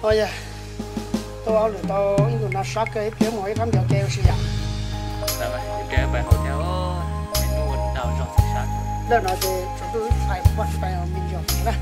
Ua, tuaj hauj lwm tau ib ntus no sab kawg, ib pliag mus ib qab npias ke ua si yom. Lawm no ces tsaus ntuj ib pais poj pais me ntsis na.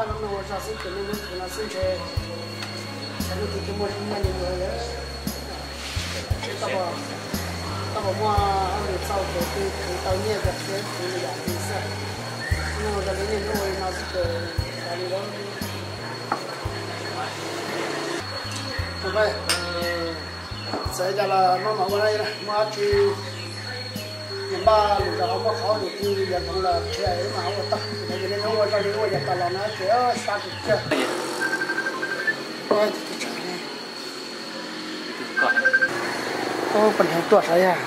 Hnub no ua zog xwb ces nej hnub no xwb ntshe, ntshe hnub twg twb muaj nyiaj li ntawd lawm. Seb koj puas muaj hauj lwm txaus kev twg khwv tau nyiaj kom txiav khwv li yam li xwb. Hnub no ua zog li niaj hnub ua li no xwb ces tas li lawm. Txawm cas los maj mam ua, muaj dab tsi npaj lwm zaus ho muaj qhov lwm twg yav zoov los qhia wb mam ua tau. Ces nej hnub ua zog li ua yav tas los no ces sab kawg kiag. Poj niam tuaj sav yog.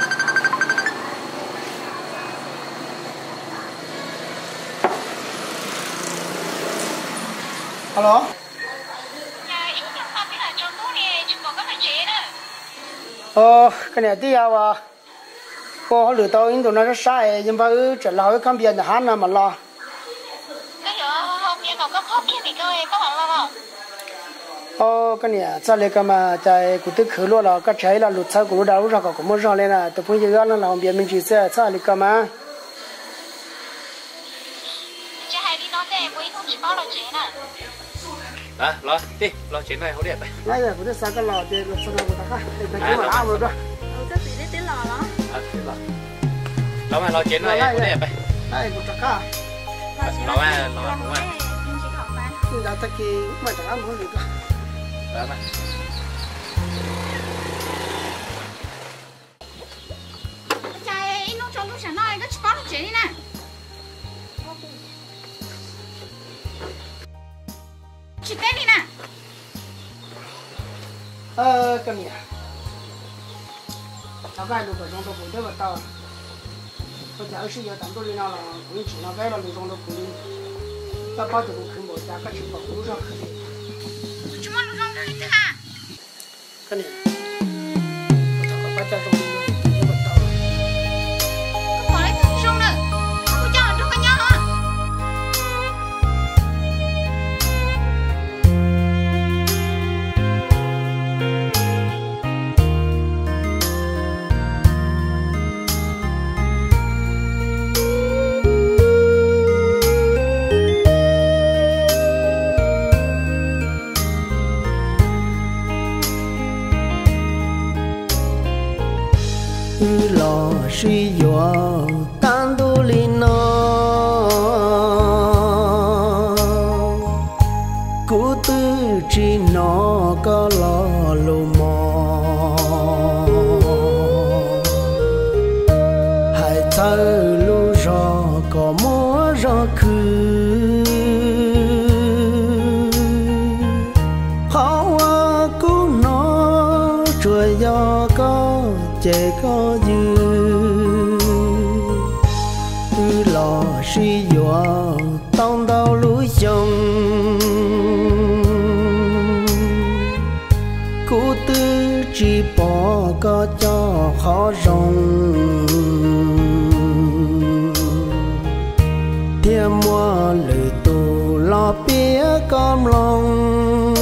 Alo. Koj niam tij, yog uas ua hauj lwm tau ib ntus no sab sab es yog npawg wb tseem los hauv wb khob npias ntawm hav no mam los. Os, koj niam, txhob li ko mas, cas kuv twb khwv luaj los koj tsis hais ib lo lus txhawb kuv lub dag lub zog kom kuv muaj zog li na. Tus phooj ywg wb no los haus npias me ntsis xwb, txhob hais li ko mas. Los tsev no, kuv twb xav koj los ces los txog no kuv rov qab, tag kis mam rov qab mus dua. Los tsev no, kuv rov qab. Tag kis mam rov qab mus dua. Cas ib hnub tsaus ntuj sam no koj tsis paub los tsev li na? Tsis teb li na. Koj niam, thov koj hais lus kom zoo rau kuv thiab puas tau? Ua cas wb sib yuav tas ntuj li no los kuv yeej tseem hnov koj hais lo lus zoo rau kuv li. Koj paub tias kuv khwv npaum cas koj tsis pom kuv lub zog khwv li. Kuv tsis muaj lus zoo rau leej twg ha. Koj niam, kuv thov kom koj coj zoo li no, kuv thiab puas tau? Koj pom leej twg zoo na, koj kuv coj los nrog koj nyob los. Wb los sib yuav tag ntuj li no, kuv twb tsis hnov koj lo lus mos. Hais txhawb lub zog kom muaj zog khwv, qhov uas kuv hnov tsuas yog koj cem koj ywg. Wb los sib yuav tau ntau lub xyoo, kuv twb tsis pom koj coj qhov zoo, thiaj muaj lwm tus los Piav koj mloog,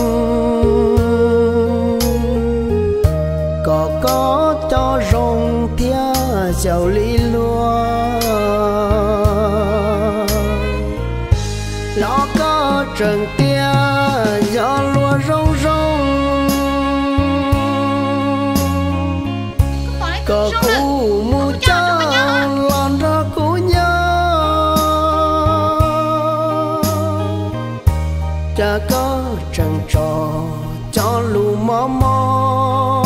kom koj cov zoo thiab xyaum li luag. Los koj tseem tias yog luag zoo zoo, kom kuv mus coj los nrog kuv nyob. Cas koj tseem tso cov lus mob mob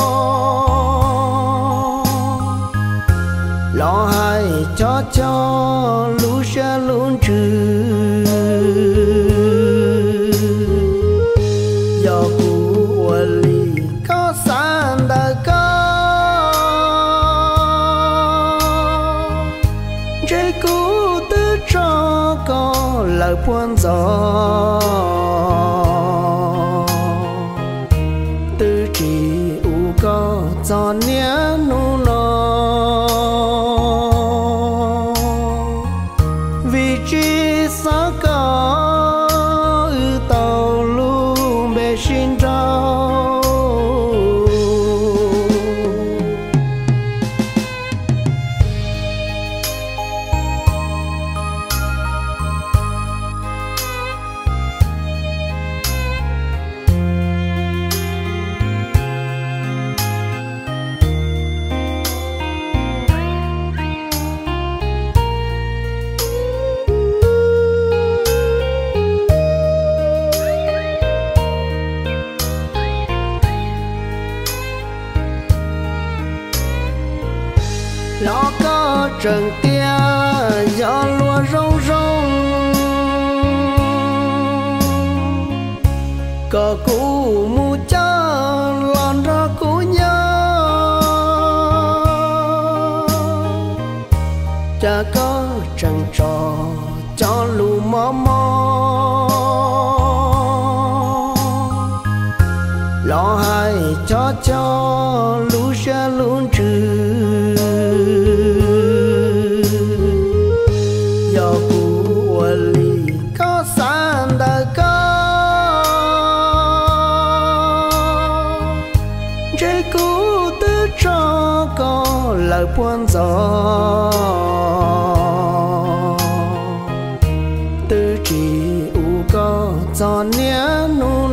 los hais chob chob lub siab lub ntsws. Yog kuv ua li koj xav ntawm koj, ntshe kuv twb tso koj lawm puag ntxov. Twb tsis ua koj txog niaj hnub no, vim tsis xav kom wb tau lub npe sib nrauj. Los koj tseem tias yog luag zoo zoo, kom kuv mus coj los nrog kuv nyob. Cas koj tseem tso cov lus mob mob los hais chob chob lub siab lub ntsws. Yog kuv ua li koj xav ntawm koj, ntshe kuv twb tso koj lawm puag ntxov. Twb tsis ua koj txog niaj hnub